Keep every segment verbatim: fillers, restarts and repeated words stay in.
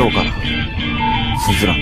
Toka. Sejrah.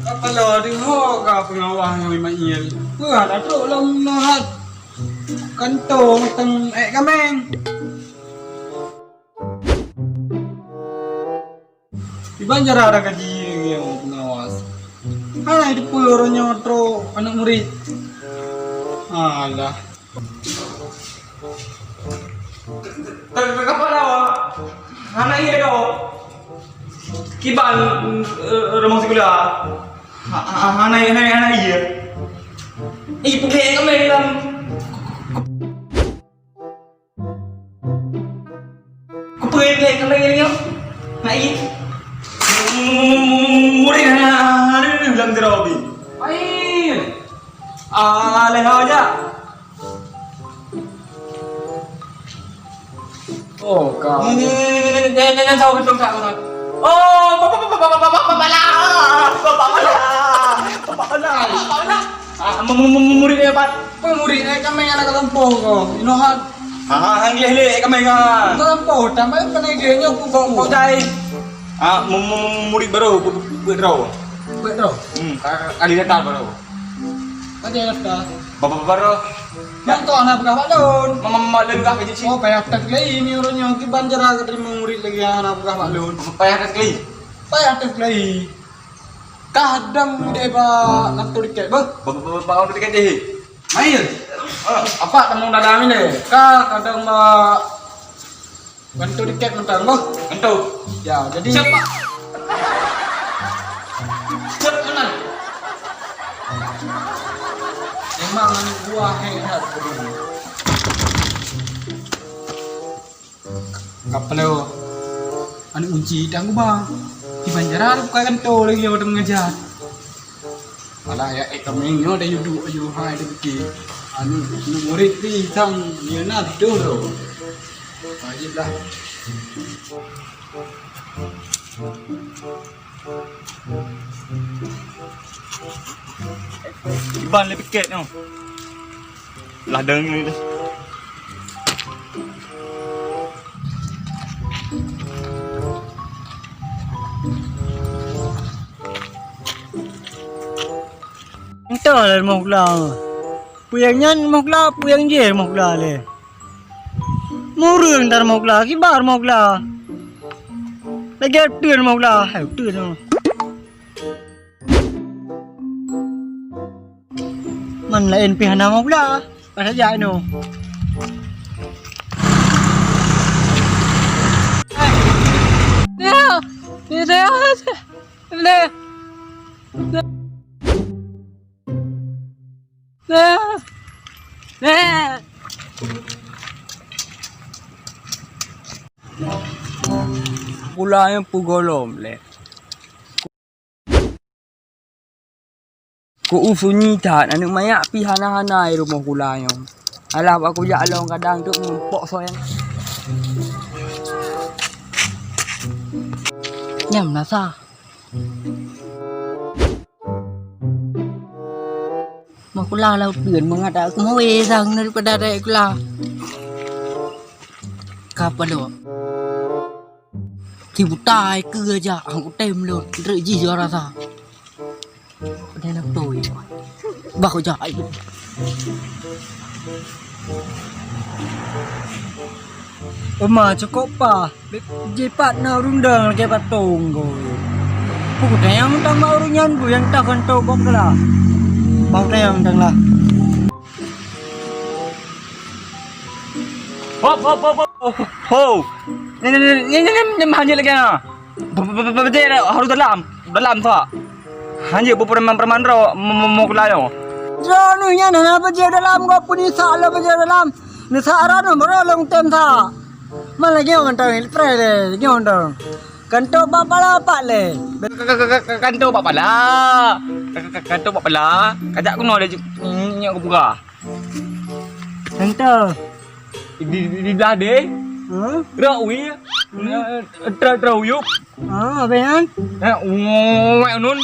Kapala deungoe ka peungawa nyoe Mail. Peue hana trok lom nyoe hat. Kantô mantong ék kaméng. Iban jara dan gaji nyang pengawas. Hana teupeue uroe nyoe trok aneuk murit. Alah. Kapala hana iya do. Kiban, eh, rumoh sikula. Ha, ha, hana, hana, hana iya. Ih, pukul kami dalam. Kupeue lé keuleue nyoe? Nak ié? Murit hana leuh lam sidroe pih. Ai. Ah, lé ho jak. Oh, ka. Ni, ni, ni, ni, ni, ni, ni, tahu betul tak, Mat? Oh, Bapak, Bapak, Bapak, Bapak, Bapak Bala. Bapak Bala. Bapak Bala. Bapak Bala. Ah, mu-, mu-, mu-, murid dia, Pat. Apa murid dia? Kami anak kampung ko. Inohat. Ah, ah, anggih lé kami kan. Kampung, tambah kena dia nyoku bau. Kau jai. Ah, mu-, mu-, mu-, murid baru, bu-, bu-, buat baru. Buat baru? Hmm, ka-, ka-, kali datang baru. Ada daftar. Bapak baru. Yang tu anak pegang Pak Lun. Mama, Mak Lun kah kerja sih? Oh, payah tes lagi ni orang yang kiban cara keterima murid lagi yang anak pegang Pak Lun. Payah tes lagi? Payah tes lagi. Kadang deh ba kantor tiket beh. Ba, ba, ba, ba kantor tiket deh. Main. Ah, apa temu dalam ini? Ka kadang ba kantor tiket mentang beh. Kantor. Ya, jadi siapa? Siapa mana? Memang buah hebat. Kapalo. Aneuk kunci tang gubang. Di Banjaran bukan kantor lagi orang mengajar. Alah ya, eh, kami nyoe dah yuduk aju hai dengki. Anu, anu murid ni sang nyeuna tu lo. Wajib lah. Iban le piket nyoe. Lah deng ni. Entah lah rumoh gula. Peue nyang nyan rumoh gula, peue nyang jih rumoh gula lé. Mureueng that rumoh gula, kiban rumoh gula. Lagèe uteuen rumoh gula, hai uteuen nyoe. Man laén pih hana meugulah, bah saja inoe. Pula nyang peugolom lé. Keu sunyi that, aneuk manyak pih hana-hana i rumoh gula nyoe. Alah, bak kujak lom kadang teuk meumpok soe nyang. Nyam na sa. Makula lau pieun meungat aku mawe sang daripada dai kula. Ka padub. Ci buta ai keue jak, hang kutem lôn, treuk jih jua rasa. Padahai lam toi. Bah kujak ai. Uma cukop pah, jipat na ureueng dong lagèe patong goi. Peue kutanyong tang bak ureueng nyan, peue nyang tah kantô bak geulah. Bah kutanyong tang lah. Hop, hop, hop, hop. Ho. Ni, ni, ni, ni, ni, ni, ni, hanyut lagèe na. Ba-, ba-, ba-, ba-, bajèe harôh dalam. Dalam sa. Hanyut beupreman-preman droe mo-, mo-, mo keulayong. Droeneuh nyan hana bajèe dalam, gob peuneusah lom bajèe dalam. Neusah droeneuh baroe lôn tem sa. Man lagèe nyoe mantong, ilpreh lé, lagèe nyoe mantong. Kantô bak pala pat lé. Ka-, ka-, ka-, ka-, kantô bak pala. Ka-, ka-, ka-, kantô bak pala. Kajak keunoe lé ju-, nyang kupeugah. Kantô. Di, di, di blah deh. Huh? Rok wi. Hmm? Eh, tra, tra uyup. Ah, abeh nyan? Eh, wek nun.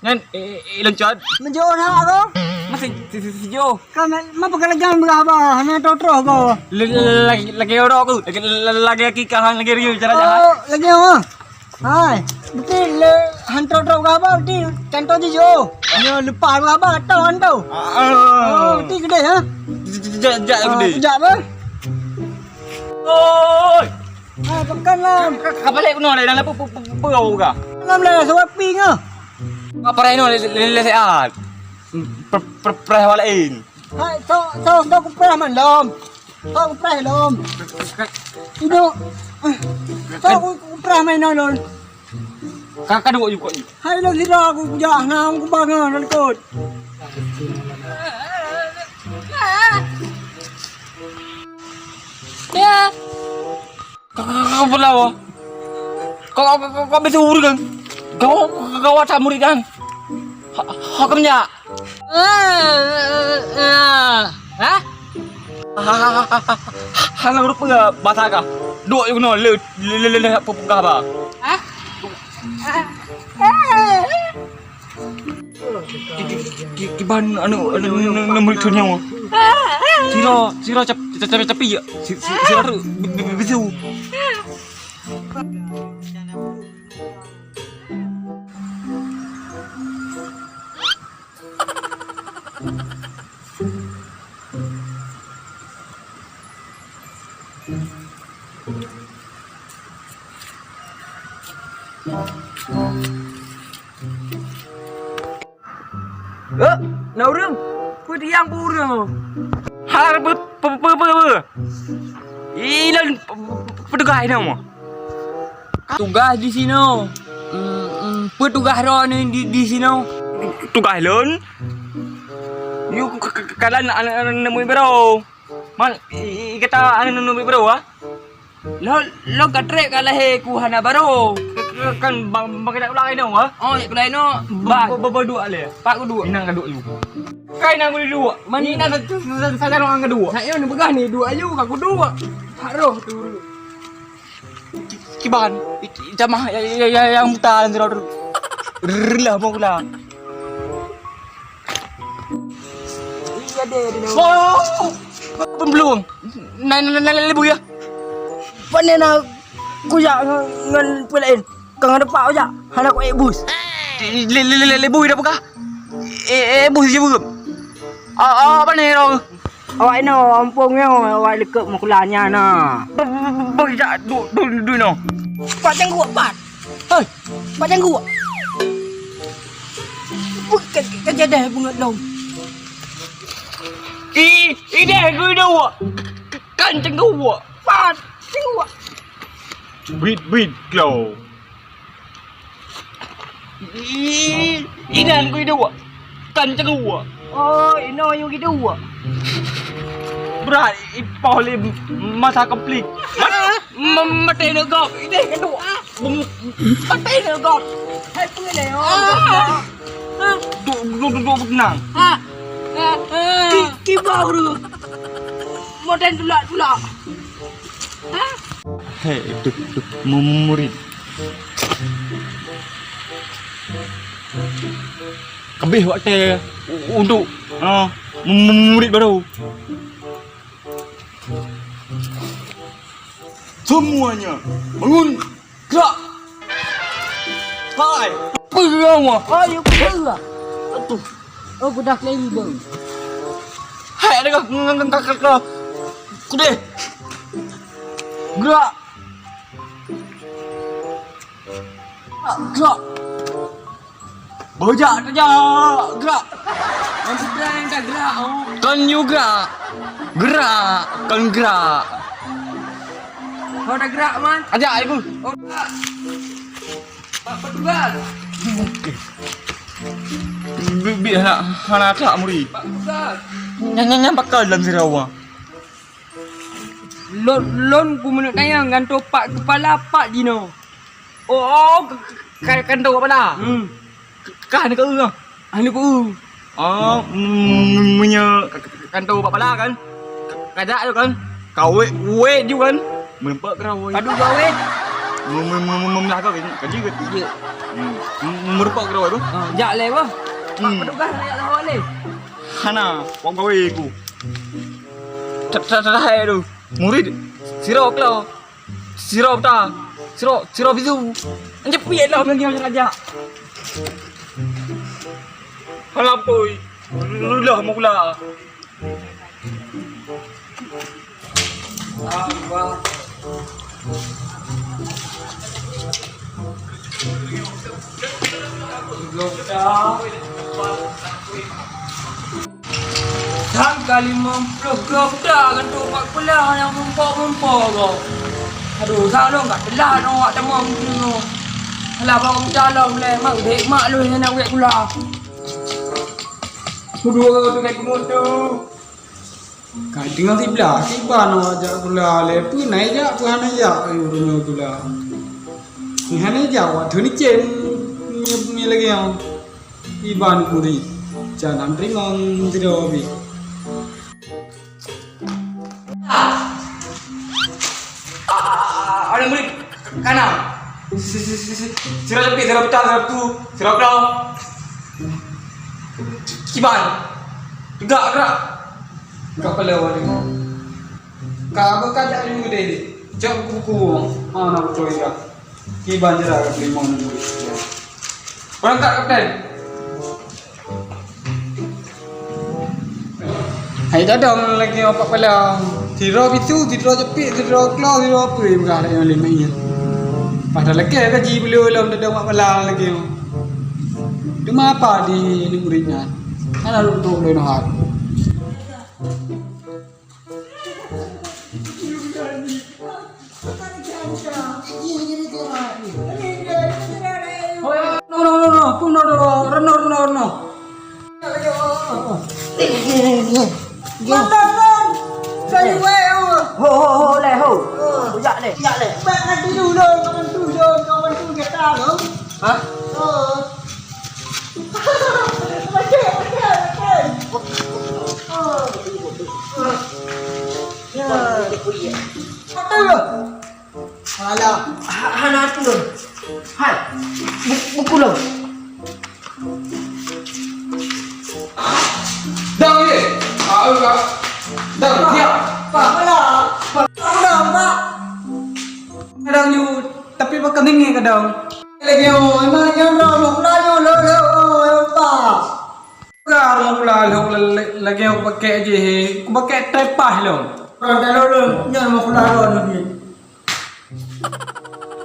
Nyan, eh, eh, leuncot. Meujok hak ko? Masih si, si, si, jo. Kan, ma peukeulegan beurah ba, hana troh-troh ko. Le-, le-, lagi, lagi orang aku. Lagi, lagi, lagi akikah, lagi riu cara jahat. Oh, lagi apa? Hai, betul le han troh-troh beurah ba, betul. Contoh je jo. Nyo leupah beurah ba, tau han tau. Ah, ah. Oh, betul gede ha? Jak, jak, jak, ah, gede. Jak apa? Oi. Hai, pekan lah. Ka, ka, ka balik keunoe lé, dalam pu, pu, pu, pu, pu, ka. Dalam lah, sebab pi ngah. Ka parai inoe lé, lé, lé, lé, sehat. Pre, pre, pre, awak lain. Hai, sok, sok, sok kupreh mandom. Sok kupreh lom. Ka, ka, Ibu. Sok ku, kupreh main lom. Ka, ka duek ju kok. Hai, lom sira aku kujak, nah, aku bangga dan kot. Ya. Ka, ka, ka, ka, peulawa. Ka, ka, ka, ka, ka, beutôi ureueng. Ka, ka, ka, ka, ka, murid kan. Ha, ha, keumnyak. Hah? Ha, ha, ha, ha, ha, hana ureueng peugah basa kah? Duek ju keunoe, le, le, le, le, le, peugah ba. Hah? Ki-, ki-, ki-, kiban anu, anu, anu, anu, murid tu nyawa. Sira, sira cap-, cap-, cap-, capi ya. Si, si, sira tu bi-, bi-, bi-, bisu. Eh, na ureueng? Peue diang peue ureueng? Hana peue, peue, peue, peue, peue? Ilôn pe-, pe-, peue tugaih inong mo? Tugaih di sinoe. Hmm, hmm, peue tugaih droeneuh di, di sinoe? Tugaih lôn? Yue ka-, ka-, ka-, kalon aneuk-aneuk murit baroe. Man, i, i, i, gata aneuk-aneuk murit baroe, ha? Lôn, lôn ka trép ka lahé ku hana baroe. Ka, ka, kan bang, bang keuneuk ulang inoe, ha? Oh, jak ulang inoe. Ba, ba, ba, ba duek lé. Pat kuduek? Inan ka duek lé. Kai na kuduek. Man inan sa, sa, sa, sa, sa, ka duek. Sa, nyoe neupeugah ni duek aju ka kuduek. Hak roh tu. Ki-, kiban, i, i, jamah ya, ya, ya, ya, nyang buta dalam sira tu. Rrrr, lah, mau pulang. Iya deh, di dalam. Oh, pembelung. Nai, nai, nai, nai, lebu ya. Pane na kujak ngon, ngon peue laén. Kang ada pak ojak. Hana ku eh bus. Le, le, le, le, lebu dah peugah. Eh, eh, bus je beuh. Ah, ah, pane roh. Awak inoe, ampôn nyoe, awak likot meukulah nyan na. Beuh, beuh, beuh, beuh, jak, du, du, du, inoe. Pat cangguek, pat. Hei, pat cangguek. Beuh, ka, ka, ka jadah beungeut lom. I, ideh geuduek. Kan cangguek. Pat cangguek. Bit, bit, klo. Ih, inan ku idua. Kan cerua. Oh, inoe yue idua. Brat, ipoh lé masa konflik. Mat-, ma-, maté neugop. Ideh kedua. Bung-, maté neugop. Hai, peue lé, oh. Duk, duk, duk, duk, tenang. Ki-, kiba ureueng. Modern tulak-tulak. Hei, tu, tu, mu-, murit. Kabeh watèe u-, untuk, ah, mu-, mu-, murit baru. Semuanya bangun, gerak! Hai, peue awak? Hai, peue? Aduh. Oh, kudah keliling, bang. Hai, ada kah? Ng-, ng-, ng-, ng-, ng-, kudeh. Gerak. Gerak. Bajak tajak. Gerak. Yang putra yang tak gerak, oh. Kon you gerak. Gerak, kon gerak. Kau dah gerak, Man? Ajak aku. Oh, gerak. Pak Petugas. Bi-, bi-, hana, hana tak muri. Pak Petugas. Nyan, nyan, nyan pakon dalam sirawa. Lôn, lôn ku meuneuek tanyong ngon topak kepala pak jinoe. Oh, oh, ka, ka, ka, kantô kepala. Hmm. Ka, ka, hana keu, ah. Hana keu. Oh, mm, meunyoe ka, ka, kantô bak pala kan? Ka, kajak tu kan? Kawet, wet ju kan? Meureumpok keurau wet. Padu kawet. Meulah kau kaji ke? Jeuet. Meureumpok keudroe tu? Ah, jak lé bah. Hmm. Petugas nak jak lé. Hana, wak gawe ku. Dah hai tu. Murit. Siro klo. Siro ta. Siro, siro bisu. Anjir piye lah bagi raja. Halapoi. Lulah mula. Sangka limong ploh kilo peuta gantung bak peulah nyang mumpok-mumpok gob. Aduh, sa lôn ka teulat nyoe wak tamong tu nyoe. Alah, bak peuta lom lé, mak udek mak lôn nyang nak wek gula. Kedua tu naik pengutu. Ka teungoh siblah, kiban awak jak gula lé, peue na jak, peue hana jak, ayuh, uroe nyoe gula. Ni hana jak, waktu ni cem, ni, ni lagèe nyoe. Iban kuri, jangan ringon tido bi. Ah, ada murid kana. Si, si, si, si. Sira tepi, sira pita, sira tu, sira klo. Kiban. Tegak gerak. Ka pala wali. Ka apa ka jak ilmu gede ni? Cok buku-buku. Ha, nak betul ya. Kiban jera ka terima ni. Berangkat, Kapten. Hai dadong lagi opak pala. Sidroe bisu, sidroe jepit, sidroe klo, sidroe apui peugah lagèe nyan lé meu'en. Padahai lagèe gaji beliau lom dadong opak pala lagi. Teuma apa di ni murid nyan? Hana lôn tuek lôn hat. Hoi, no, no, no, no, no, no, no, no, no, no, no. Ho, ho, ho, lé, ho. Ho, jak lé, jak lé. Hah? Alah, ha-, hana turun. Hai, bu-, buku lo. Dang ye. Ah, enggak. Dang, siap. Pak, mana? Pak, mana, Pak? Kadang you, tapi pakai tinggi kadang. Lagi, oh, emang yang dah, lo, lo, lo, lo, lo, Pak. Ka mula lôn lagèe aku pakai jih, aku pakai tepas lôn. Orang dalam lôn, nyan mau keluar lôn ni.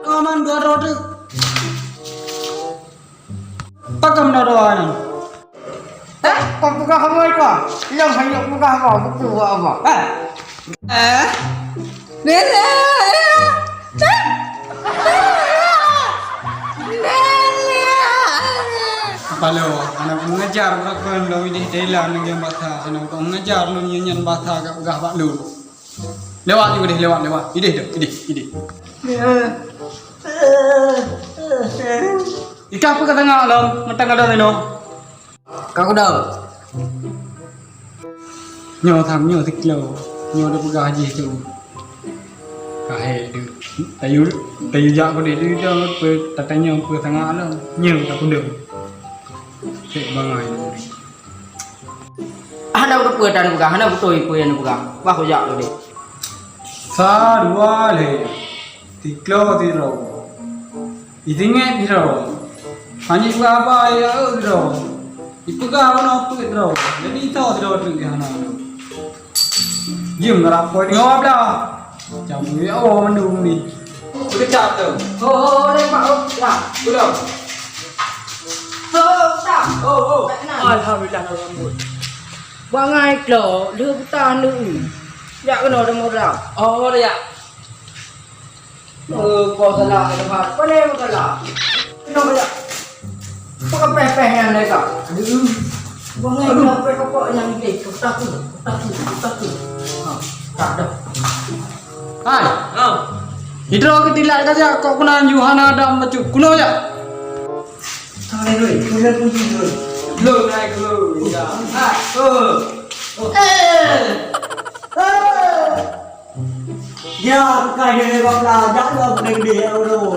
Aman dua roda. Takam dua roda ni. Eh, kau peugah apa itu? Yang hanya peugah apa? Buku apa? Eh? Eh? Nenek, nenek, nenek. Apa lo? Anak mengajar berakon lo ideh Thailand nang yang bahasa, anak kau mengajar lo nyanyian bahasa gak gah bak lo. Lewat ni ideh, lewat, lewat. Ideh tu, ideh, ideh. Ikan apa kata ngak lo? Mentang ada ni lo. Ka keudong. Nyoe tham nyoe siklo. Nyoe da peugah jih tu. Ka he tu. Tayu, tayu jak kudeh tu dah pe tatanya pe sangat lah. Nyoe ka keudong. Cek bangai. Hana beutôi peue tan peugah, hana beutôi peue nyang peugah. Bah kujak kudeh. Sa dua lhèe. Tiklo sidroe. Itingek sidroe. Hana ipeugah haba ya sidroe. Ipeugah meunoe peuet droe. Jadi ito sidroe teuk nyang hana. Jeuem ngeurapot nyoe blah. Cabu ya Allah mandum ni. Keucap tu. Ho ho ho lé mak ho. Lah, belum. Ho ho tak. Ho ho. Alhamdulillah, alhamdulillah. Bangai klo, lheueh beuta neuk. Jak keunoe deungon dah. Oh, dah ya. Eh, kau salah, Pak. Pandai kau salah. Kenapa tak? Apa kau peh-peh yang mereka? Aduh. Buang air kau peh kopok yang ni. Kau takut, kau takut, kau takut. Ha, tak dah. Hai. Ha. Idro ke tilak saja kok kena Yohana dan bacut. Kuno ya. Hai, Rui. Kuno pun Rui. Belum naik dulu. Ya. Ha. Oh. Oh. Eh. Eh. Ya, bukan dia ni, Bang. Dah, dah, dah, dah, dah, dah, dah.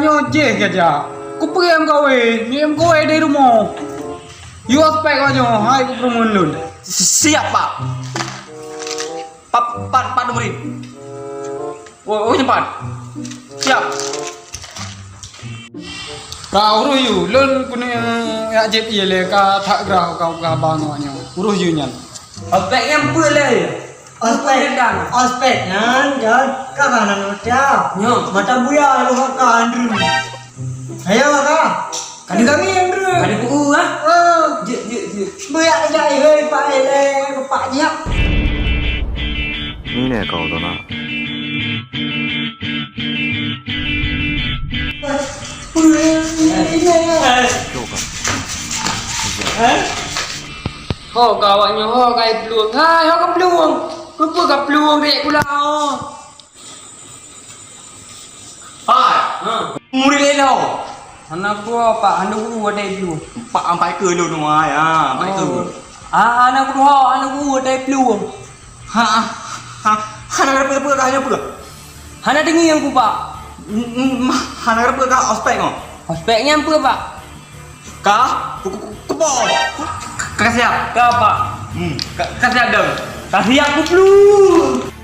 nyoe jih gajak. Kupeue meukawen, nyoe meukawen di rumoh. Yue ospek awak nyoe, hai kupeureumeun lôn. Siap, Pak. Pat, pat, pat murit. Oh, oh, cepat. Siap. Ka urus yue, lôn keuneuk jak jieb ie lé ka that grah ka, ka ba ngon nyoe. Urus yue nyan. Ospek nyan peue lé? Ospek. Peue dan? Ospek nyan, Jon, ka hana neutia. Nyo. Mata buya lôn ka Andrew. Ayo ka. Kali kami Andrew. Kali ku ah. Ah. Jek, jek, jek. Buya jak, hei, Pak, eh, lé, Pak, jak. Ini kau tu nak. Ho ka awak nyoe, ho ka iplueng. Hai, ho ka plueng. Keupeue ka plueng rek kula ho? Hai. Ha. Murit lé lo. Hana gua, Pak, hana gua dai plueng. Pak ampai ke lo nuai, ha, ampai ke. Oh. Ah, hana gua, hana gua dai plueng. Ha, ha, hana peue-peue ka, hana peue. Hana teungieng ku, Pak. Mm, mm, hana peue ka ospek nyoe. Ospek nyan peue, Pak? Ka, ku, ku, ku, ku po. Ka siap. Ka, Pak. Hmm, ka, ka siap dong. Ka siap ku plueng.